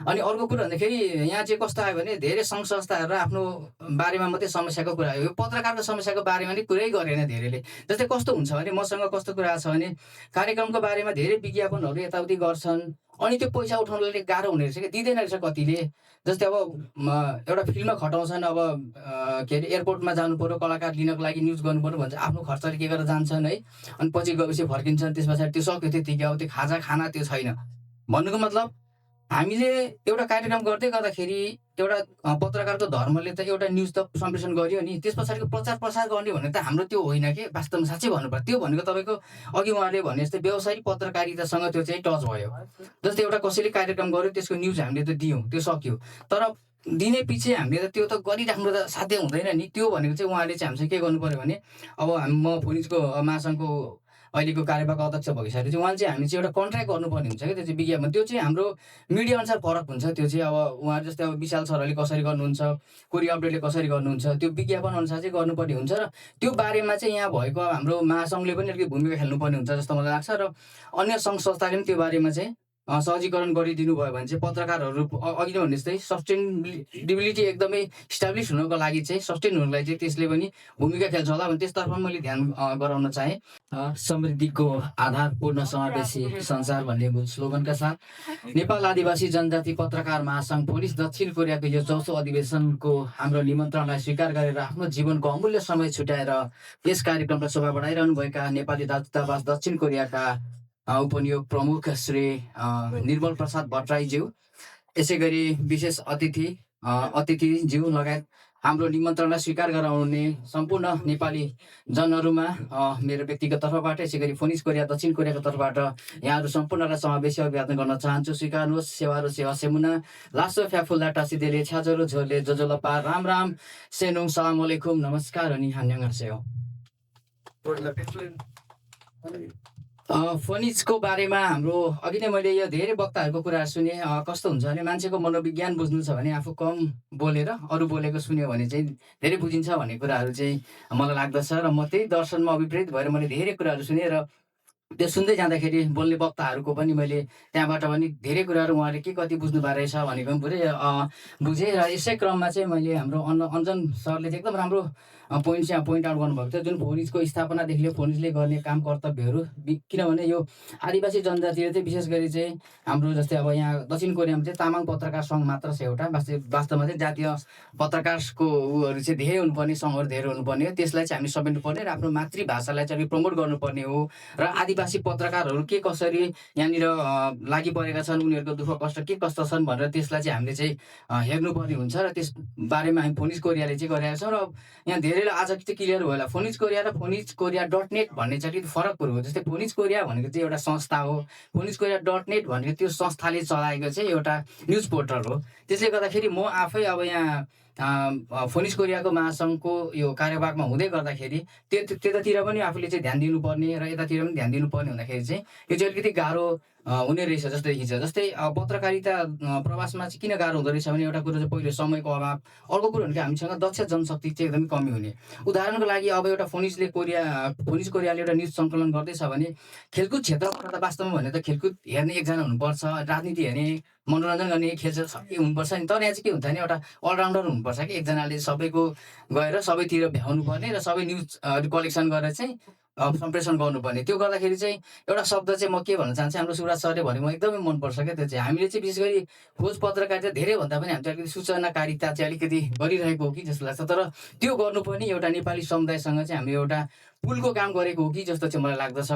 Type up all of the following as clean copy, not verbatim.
अनि अर्को कुरा भन्दाखेरि यहाँ चाहिँ कस्तो आयो भने धेरै सङ्घ संस्थाहरू आफ्नो बारेमा मात्रै समस्याको कुरा आयो। यो पत्रकारको समस्याको बारेमा नि कुरै गरेन धेरैले। जस्तै कस्तो हुन्छ भने मसँग कस्तो कुरा छ भने कार्यक्रमको बारेमा धेरै विज्ञापनहरू यताउति गर्छन्। अनि त्यो पैसा उठाउनलाई गाह्रो हुने रहेछ क्या, दिँदैन रहेछ कतिले। जस्तै अब एउटा फिल्डमा खटाउँछन्, अब के अरे एयरपोर्टमा जानुपर्यो, कलाकार लिनको लागि न्युज गर्नुपर्यो भन्छ, आफ्नो खर्चले के गरेर जान्छन् है। अनि पछि गएपछि फर्किन्छन्, त्यस पछाडि त्यो सक्यो त्यतिकै, अब त्यो खाजा खाना त्यो छैन। भन्नुको मतलब हामीले एउटा कार्यक्रम गर्दै गर्दाखेरि एउटा पत्रकारको धर्मले त एउटा न्युज त सम्प्रेषण गर्यो नि, त्यस पछाडिको प्रचार प्रसार गर्ने भने त हाम्रो त्यो होइन के, वास्तवमा साँच्चै भन्नुपर्दा। त्यो भनेको तपाईँको अघि उहाँले भने जस्तै व्यावसायिक पत्रकारितासँग त्यो चाहिँ टच भयो। जस्तै एउटा कसैले कार्यक्रम गर्यो, त्यसको न्युज हामीले त दियौँ, त्यो सक्यो। तर दिने पछि हामीले त त्यो त गरिराख्नु त साध्य हुँदैन नि। त्यो भनेको चाहिँ उहाँले चाहिँ हामीसँग के गर्नु पऱ्यो भने, अब म फोनिजको महासङ्घको अहिलेको कार्यवाहक अध्यक्ष भइसकेपछि चाहिँ उहाँले चाहिँ हामी चाहिँ एउटा कन्ट्र्याक्ट गर्नुपर्ने हुन्छ क्या, त्यो चाहिँ विज्ञापन। त्यो चाहिँ हाम्रो मिडिया अनुसार फरक हुन्छ। त्यो चाहिँ अब उहाँहरू जस्तै अब विशाल सरहरूले कसरी गर्नुहुन्छ, कोरिया अपडेटले कसरी गर्नुहुन्छ, त्यो विज्ञापन अनुसार चाहिँ गर्नुपर्ने हुन्छ। र त्यो बारेमा चाहिँ यहाँ भएको अब हाम्रो महासङ्घले पनि अलिकति भूमिका खेल्नुपर्ने हुन्छ जस्तो मलाई लाग्छ। र अन्य सङ्घ संस्थाले पनि त्यो बारेमा चाहिँ सहजीकरण गरिदिनु भयो भने चाहिँ पत्रकारहरू अघि नै भने जस्तै सस्टेनेबिलिटी एकदमै इस्टाब्लिस हुनको लागि चाहिँ, सस्टेन हुनुको लागि चाहिँ त्यसले पनि भूमिका खेल्छ होला भने त्यसतर्फ पनि मैले ध्यान गराउन चाहेँ। समृद्धिको आधार पूर्ण समावेशी संसार भन्ने स्लोगनका साथ नेपाल आदिवासी जनजाति पत्रकार महासङ्घ फोनिज दक्षिण कोरियाको यो 4औं अधिवेशनको हाम्रो निमन्त्रणलाई स्वीकार गरेर आफ्नो जीवनको अमूल्य समय छुट्याएर यस कार्यक्रमलाई शोभा बढाइरहनुभएका नेपाली दूतावास दक्षिण कोरियाका उपनियोग प्रमुख श्री निर्मल प्रसाद भट्टराईज्यू, यसै गरी विशेष अतिथिज्यू लगायत हाम्रो निमन्त्रणलाई स्वीकार गराउने सम्पूर्ण नेपाली जनहरूमा मेरो व्यक्तिगत तर्फबाट, यसै गरी फोनिज कोरिया दक्षिण कोरियाको तर्फबाट यहाँहरू सम्पूर्णलाई समावेशी अभिवादन गर्न चाहन्छु। स्वीकार्नुहोस्। सेवारो सेवा सेमुना लासो फ्याफुल्ला टासिदेले छ्याजरो झोले जोजोलपा राम राम सेनुङ सलाम अलेकुम नमस्कार अनि हान्यङहासेओ। फोनिजको बारेमा हाम्रो अघि नै मैले यो धेरै वक्ताहरूको कुराहरू सुने। कस्तो हुन्छ भने मान्छेको मनोविज्ञान बुझ्नु छ भने आफू कम बोलेर अरू बोलेको सुन्यो भने चाहिँ धेरै बुझिन्छ भन्ने कुराहरू चाहिँ मलाई लाग्दछ। र म त्यही दर्शनमा अभिप्रेत भएर मैले धेरै कुराहरू सुनेँ। र त्यो सुन्दै जाँदाखेरि बोल्ने वक्ताहरूको पनि मैले त्यहाँबाट पनि धेरै कुराहरू उहाँले के कति बुझ्नु भएको रहेछ भनेको पनि पुरै बुझेँ। र यसै क्रममा चाहिँ मैले हाम्रो अञ्जन सरले चाहिँ एकदम राम्रो पोइन्ट चाहिँ पोइन्ट आउट गर्नुभएको थियो, जुन फोनिजको स्थापनादेखि लिएर फोनिजले गर्ने काम कर्तव्यहरू। किनभने यो आदिवासी जनजातिले चाहिँ विशेष गरी चाहिँ हाम्रो जस्तै अब यहाँ दक्षिण कोरियामा चाहिँ तामाङ पत्रकार सङ्घ मात्र छ एउटा। वास्तवमा चाहिँ जातीय पत्रकारको उहरू चाहिँ धेरै हुनुपर्ने, सङ्घहरू धेरै हुनुपर्ने हो। त्यसलाई चाहिँ हामीले समेट्नुपर्ने र आफ्नो मातृभाषालाई चाहिँ प्रमोट गर्नुपर्ने हो। र आदिवासी पत्रकारहरू के कसरी यहाँनिर लागि परेका छन्, उनीहरूको दुःख कष्ट के कस्तो छन् भनेर त्यसलाई चाहिँ हामीले चाहिँ हेर्नुपर्ने हुन्छ। र त्यस बारेमा हामी फोनिज कोरियाले चाहिँ गरिरहेका छौँ। र यहाँ धेरैलाई आज चाहिँ क्लियर भयो होला, फोनिज कोरिया र फोनिज कोरिया .net भन्ने चाहिँ अलिकति फरक कुरो हो। जस्तै फोनिज कोरिया भनेको चाहिँ एउटा संस्था हो, फोनिज कोरिया .net भनेको त्यो संस्थाले चलाएको चाहिँ एउटा न्युज पोर्टल हो। त्यसले गर्दाखेरि म आफै अब यहाँ फोनिज कोरियाको महासङ्घको यो कार्यवाहकमा हुँदै गर्दाखेरि त्यतातिर पनि आफूले चाहिँ ध्यान दिनुपर्ने र यतातिर पनि ध्यान दिनुपर्ने हुँदाखेरि चाहिँ यो चाहिँ अलिकति गाह्रो हुने रहेछ जस्तो देखिन्छ। जस्तै पत्रकारिता प्रवासमा चाहिँ किन गाह्रो हुँदो रहेछ भने एउटा कुरो चाहिँ पहिलो समयको अभाव, अर्को कुरो भनेको हामीसँग दक्ष जनशक्ति चाहिँ एकदमै कमी हुने। उदाहरणको लागि अब एउटा फोनिज कोरियाले एउटा न्युज सङ्कलन गर्दैछ भने खेलकुद क्षेत्रबाट त वास्तवमा भने त खेलकुद हेर्ने एकजना हुनुपर्छ, राजनीति हेर्ने, मनोरञ्जन गर्ने खेल सबै हुनुपर्छ नि। तर यहाँ चाहिँ के हुन्छ भने एउटा अलराउन्डर हुनुपर्छ कि एकजनाले सबैको गएर सबैतिर भ्याउनु पर्ने र सबै न्युज कलेक्सन गरेर चाहिँ सम्प्रेषण गर्नुपर्ने। त्यो गर्दाखेरि चाहिँ एउटा शब्द चाहिँ म के भन्न चाहन्छु, हाम्रो सुराज सरले भनेको एकदमै मनपर्छ क्या। त्यो चाहिँ हामीले चाहिँ विशेष गरी खोज पत्रकारिता धेरै भन्दा पनि हामी चाहिँ अलिकति सूचनाकारिता चाहिँ अलिकति गरिरहेको हो कि जस्तो लाग्छ। तर त्यो गर्नुपर्ने एउटा नेपाली समुदायसँग चाहिँ हामी एउटा पुलको काम गरेको हो कि जस्तो चाहिँ मलाई लाग्दछ।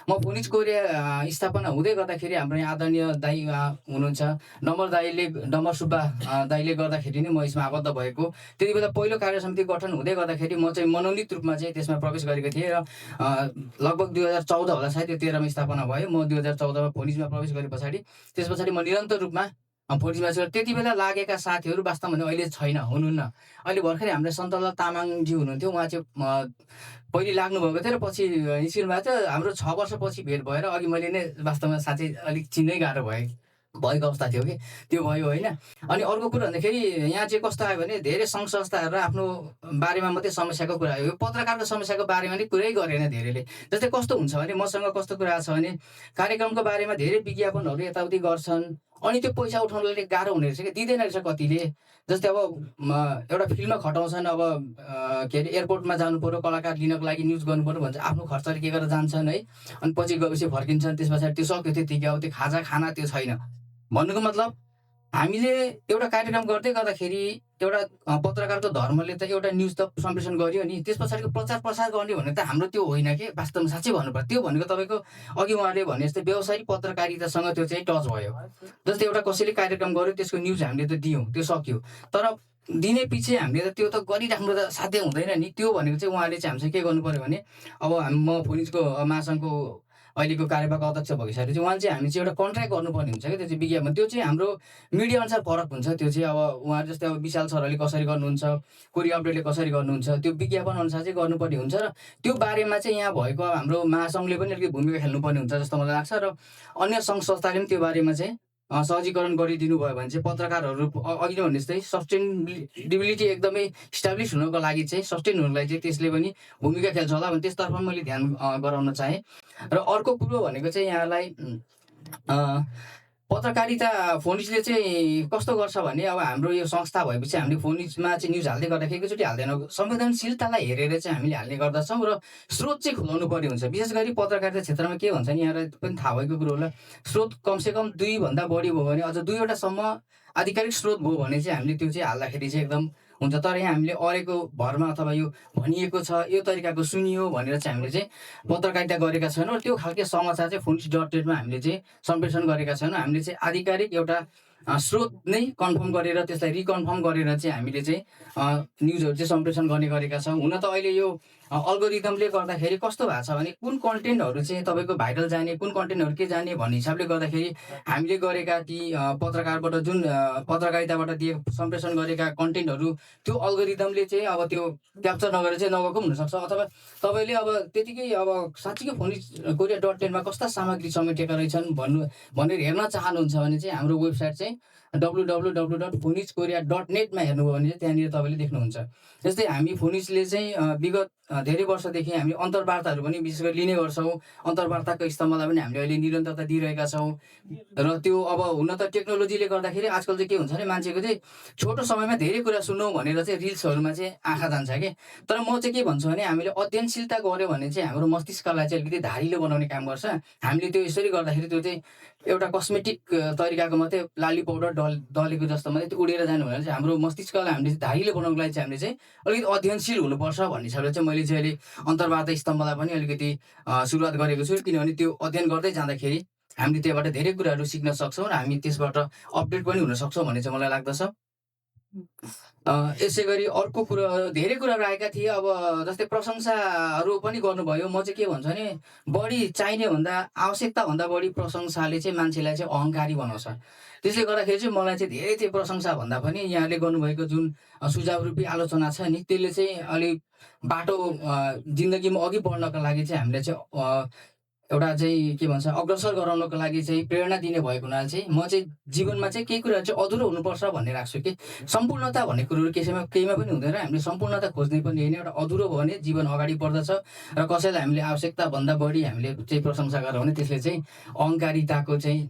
म फोनिज कोरिया स्थापना हुँदै गर्दाखेरि हाम्रो यहाँ आदरणीय दाई हुनुहुन्छ डमर सुब्बा दाईले गर्दाखेरि नै म यसमा आबद्ध भएको। त्यति बेला पहिलो कार्य समिति गठन हुँदै गर्दाखेरि म चाहिँ मनोनीत रूपमा चाहिँ त्यसमा प्रवेश गरेको थिएँ। र लगभग 2014 होला सायद, यो 13मा स्थापना भयो। म 2014मा फोनिजमा प्रवेश गरे पछाडि त्यस पछाडि म निरन्तर रूपमा फोनिजमा छु। त्यति बेला लागेका साथीहरू वास्तवमा भने अहिले हुनुहुन्न। अहिले भर्खरै हाम्रो सन्तलाल तामाङजी हुनुहुन्थ्यो, उहाँ चाहिँ पहिले लाग्नुभएको थियो र पछि निस्किनु भएको थियो। हाम्रो 6 वर्षपछि भेट भएर अघि मैले नै वास्तवमा साँच्चै अलिक चिन्नै गाह्रो भएको अवस्था थियो कि त्यो भयो होइन। अनि अर्को कुरो भन्दाखेरि यहाँ चाहिँ कस्तो आयो भने धेरै सङ्घ संस्थाहरू आफ्नो बारेमा मात्रै समस्याको कुरा आयो। यो पत्रकारको समस्याको बारेमा नि कुरै गरेन धेरैले। जस्तै कस्तो हुन्छ भने मसँग कस्तो कुरा छ भने कार्यक्रमको बारेमा धेरै विज्ञापनहरू यताउति गर्छन्। अनि त्यो पैसा उठाउनलाई गाह्रो हुने रहेछ क्या, दिँदैन रहेछ कतिले। जस्तै अब एउटा फिल्डमा खटाउँछन्, अब के अरे एयरपोर्टमा जानुपऱ्यो, कलाकार लिनको लागि न्युज गर्नुपऱ्यो भन्छ, आफ्नो खर्चले के गरेर जान्छन् है। अनि पछि गएपछि फर्किन्छन्, त्यस पछाडि त्यो सक्यो त्यतिकै, अब त्यो खाजा खाना त्यो छैन। भन्नुको मतलब हामीले एउटा कार्यक्रम गर्दै गर्दाखेरि एउटा पत्रकारको धर्मले त एउटा न्युज त सम्प्रेषण गर्यो नि, त्यस पछाडिको प्रचार-प्रसार गर्ने भने त हाम्रो त्यो होइन के, वास्तवमा साँच्चै भन्नुपर्दा। त्यो भनेको तपाईँको अघि उहाँले भने जस्तै व्यावसायिक पत्रकारितासँग त्यो चाहिँ टच भयो। जस्तै एउटा कसैले कार्यक्रम गर्यो, त्यसको न्युज हामीले त दियौँ, त्यो सक्यो। तर दिने पछि हामीले त त्यो त गरिराख्नु त साध्य हुँदैन नि। त्यो भनेको चाहिँ उहाँले चाहिँ हामीसँग के गर्नुपर्यो भने, अब म फोनिजको महासङ्घको अहिलेको कार्यवाहक अध्यक्ष भइसकेपछि चाहिँ उहाँले चाहिँ हामी चाहिँ एउटा कन्ट्र्याक्ट गर्नुपर्ने हुन्छ क्या, त्यो चाहिँ विज्ञापन। त्यो चाहिँ हाम्रो मिडिया अनुसार फरक हुन्छ। त्यो चाहिँ अब उहाँहरू जस्तै अब विशाल सरहरूले कसरी गर्नुहुन्छ, कोरिया अपडेटले कसरी गर्नुहुन्छ, त्यो विज्ञापन अनुसार चाहिँ गर्नुपर्ने हुन्छ। र त्यो बारेमा चाहिँ यहाँ भएको अब हाम्रो महासङ्घले पनि अलिकति भूमिका खेल्नुपर्ने हुन्छ जस्तो मलाई लाग्छ। र अन्य सङ्घ संस्थाले पनि त्यो बारेमा चाहिँ सहजीकरण गरिदिनु भयो भने चाहिँ पत्रकारहरू अघि नै भने जस्तै सस्टेनेबिलिटी एकदमै इस्टाब्लिस हुनको लागि चाहिँ, सस्टेन हुनको लागि चाहिँ त्यसले पनि भूमिका खेल्छ होला भने त्यसतर्फ मैले ध्यान गराउन चाहेँ। र अर्को कुरो भनेको चाहिँ यहाँलाई पत्रकारिता फोनिजले चाहिँ कस्तो गर्छ भने, अब हाम्रो यो संस्था भएपछि हामीले फोनिजमा चाहिँ न्युज हाल्दै गर्दाखेरि एकैचोटि हाल्दैनौँ। संवेदनशीलतालाई हेरेर चाहिँ हामीले हाल्ने गर्दछौँ र स्रोत चाहिँ खुलाउनु पर्ने हुन्छ। विशेष गरी पत्रकारिता क्षेत्रमा के भन्छ नि, यहाँलाई पनि थाहा भएको कुरो होला, स्रोत कमसेकम 2 भन्दा बढी भयो भने, अझ 2 वटासम्म आधिकारिक स्रोत भयो भने चाहिँ हामीले त्यो चाहिँ हाल्दाखेरि चाहिँ एकदम हुन्छ। तर यहाँ हामीले अरेको भरमा अथवा यो भनिएको छ, यो तरिकाको सुनियो भनेर चाहिँ हामीले चाहिँ पत्रकारिता गरेका छैनौँ। त्यो खालके समाचार चाहिँ फोनिज.net मा हामीले चाहिँ सम्प्रेषण गरेका छैनौँ। हामीले चाहिँ आधिकारिक एउटा स्रोत नै कन्फर्म गरेर त्यसलाई रिकन्फर्म गरेर चाहिँ हामीले चाहिँ न्युजहरू चाहिँ सम्प्रेषण गर्ने गरेका छौँ। हुन त अहिले यो अल्गोरिदमले गर्दाखेरि कस्तो भएको छ भने, कुन कन्टेन्टहरू चाहिँ तपाईँको भाइरल जाने, कुन कन्टेन्टहरू के जाने भन्ने हिसाबले गर्दाखेरि हामीले गरेका ती पत्रकारबाट जुन पत्रकारिताबाट सम्प्रेषण गरेका कन्टेन्टहरू त्यो अल्गोरिदमले चाहिँ अब त्यो क्याप्चर नगरेर चाहिँ नगएको पनि हुनसक्छ। अथवा तपाईँले अब त्यतिकै अब साँच्चीकै फोनिज कोरिया.net मा कस्ता सामग्री समेटेका रहेछन् भनेर हेर्न चाहनुहुन्छ भने चाहिँ हाम्रो वेबसाइट चाहिँ www.fonijkorea.net मा हेर्नुभयो भने चाहिँ त्यहाँनिर तपाईँले देख्नुहुन्छ। जस्तै हामी फोनिजले चाहिँ विगत धेरै वर्षदेखि हामी अन्तर्वार्ताहरू पनि विशेष गरी लिने गर्छौँ। अन्तर्वार्ताको स्तम्भलाई पनि हामीले अहिले निरन्तरता दिइरहेका छौँ। र त्यो अब हुन त टेक्नोलोजीले गर्दाखेरि आजकल चाहिँ के हुन्छ भने, मान्छेको चाहिँ छोटो समयमा धेरै कुरा सुनौँ भनेर चाहिँ रिल्सहरूमा चाहिँ आँखा जान्छ कि। तर म चाहिँ के भन्छु भने, हामीले अध्ययनशीलता गऱ्यो भने चाहिँ हाम्रो मस्तिष्कलाई चाहिँ अलिकति धारिलो बनाउने काम गर्छ। हामीले त्यो यसरी गर्दाखेरि त्यो चाहिँ एउटा कस्मेटिक तरिकाको मात्रै लाली पाउडर दलेको जस्तो मात्रै त्यो उडेर जानु भने चाहिँ हाम्रो मस्तिष्कलाई हामीले धारिलो बनाउनको लागि चाहिँ हामीले चाहिँ अलिकति अध्ययनशील हुनुपर्छ भन्ने हिसाबले चाहिँ मैले चाहिँ अहिले अन्तर्वार्ता स्तम्भलाई पनि अलिकति सुरुवात गरेको छु। किनभने त्यो अध्ययन गर्दै जाँदाखेरि हामीले त्यहाँबाट धेरै कुराहरू सिक्न सक्छौँ र हामी त्यसबाट अपडेट पनि हुन सक्छौँ भन्ने चाहिँ मलाई लाग्दछ। यसै गरी अर्को कुरो, धेरै कुराहरू आएका थिए। अब जस्तै प्रशंसाहरू पनि गर्नुभयो। म चाहिँ के भन्छु भने, बढी चाहिने भन्दा आवश्यकताभन्दा बढी प्रशंसाले चाहिँ मान्छेलाई चाहिँ अहङ्कारी बनाउँछ। त्यसले गर्दाखेरि चाहिँ मलाई चाहिँ धेरै त्यो प्रशंसा भन्दा पनि यहाँले गर्नुभएको जुन सुझाव रूपी आलोचना छ नि, त्यसले चाहिँ अलिक बाटो जिन्दगीमा अघि बढ्नको लागि चाहिँ हामीले चाहिँ एउटा चाहिँ के भन्छ, अग्रसर गराउनको लागि चाहिँ प्रेरणा दिने भएको हुनाले चाहिँ म चाहिँ जीवनमा चाहिँ केही कुराहरू चाहिँ अधुरो हुनुपर्छ भन्ने राख्छु कि। सम्पूर्णता भन्ने कुरोहरू केहीमा पनि हुँदैन। हामीले सम्पूर्णता खोज्ने पनि होइन। एउटा अधुरो भयो भने जीवन अगाडि बढ्दछ। र कसैलाई हामीले आवश्यकताभन्दा बढी हामीले चाहिँ प्रशंसा गऱ्यौँ भने त्यसले चाहिँ अहङ्कारिताको चाहिँ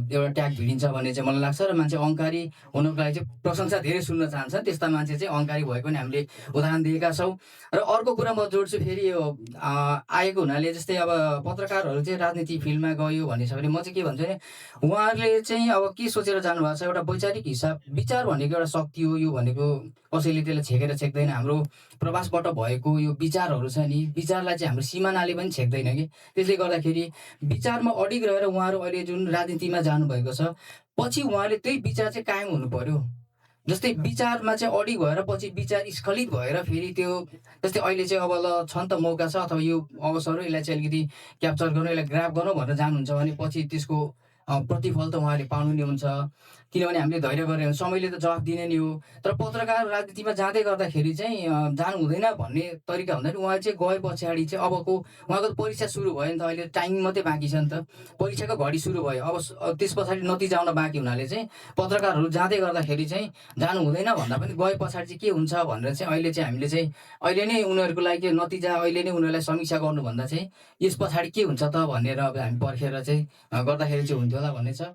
एउटा ट्याग भिडिन्छ भन्ने चाहिँ मलाई लाग्छ। र मान्छे अहङ्कारी हुनको लागि चाहिँ प्रशंसा धेरै सुन्न चाहन्छ। त्यस्ता मान्छे चाहिँ अहङ्कारी भएको पनि हामीले उदाहरण दिएका छौँ। र अर्को कुरा म जोड्छु, फेरि यो आएको हुनाले जस्तै अब पत्रकारहरू चाहिँ राजनीति फिल्डमा गयो भन्ने छ भने म चाहिँ के भन्छु भने, उहाँहरूले चाहिँ अब के सोचेर जानुभएको छ, एउटा वैचारिक हिसाब, विचार भनेको एउटा शक्ति हो। यो भनेको कसैले त्यसलाई छेकेर छेक्दैन। हाम्रो प्रवासबाट भएको यो विचारहरू छ नि, विचारलाई चाहिँ हाम्रो सिमानाले पनि छेक्दैन कि। त्यसले गर्दाखेरि विचारमा अडिग रहेर उहाँहरू अहिले जुन राजनीतिमा जानुभएको छ, पछि उहाँले त्यही विचार चाहिँ कायम हुनु पर्यो। जस्तै विचारमा चाहिँ अडिग भएर पछि विचार स्खलित भएर फेरि त्यो, जस्तै अहिले चाहिँ अब ल छ नि त मौका छ अथवा यो अवसर हो, यसलाई चाहिँ अलिकति क्याप्चर गर्नु, यसलाई ग्राब गर्नु भनेर जानुहुन्छ भने पछि त्यसको प्रतिफल त उहाँले पाउनु नै हुन्छ। किनभने हामीले धैर्य गऱ्यो भने समयले त जवाफ दिने नै हो। तर पत्रकार राजनीतिमा जाँदै गर्दाखेरि चाहिँ जानु हुँदैन भन्ने तरिका हुँदैन। उहाँ चाहिँ गए पछाडि चाहिँ अबको उहाँको त परीक्षा सुरु भयो नि त, अहिले टाइम मात्रै बाँकी छ नि त, परीक्षाको घडी सुरु भयो। अब त्यस पछाडि नतिजा आउन बाँकी हुनाले चाहिँ पत्रकारहरू जाँदै गर्दाखेरि चाहिँ जानु हुँदैन भन्दा पनि गए पछाडि चाहिँ के हुन्छ भनेर चाहिँ अहिले चाहिँ हामीले चाहिँ अहिले नै उनीहरूको लागि नतिजा, अहिले नै उनीहरूलाई समीक्षा गर्नुभन्दा चाहिँ यस पछाडि के हुन्छ त भनेर अब हामी पर्खेर चाहिँ गर्दाखेरि चाहिँ हुन्थ्यो होला भन्ने छ।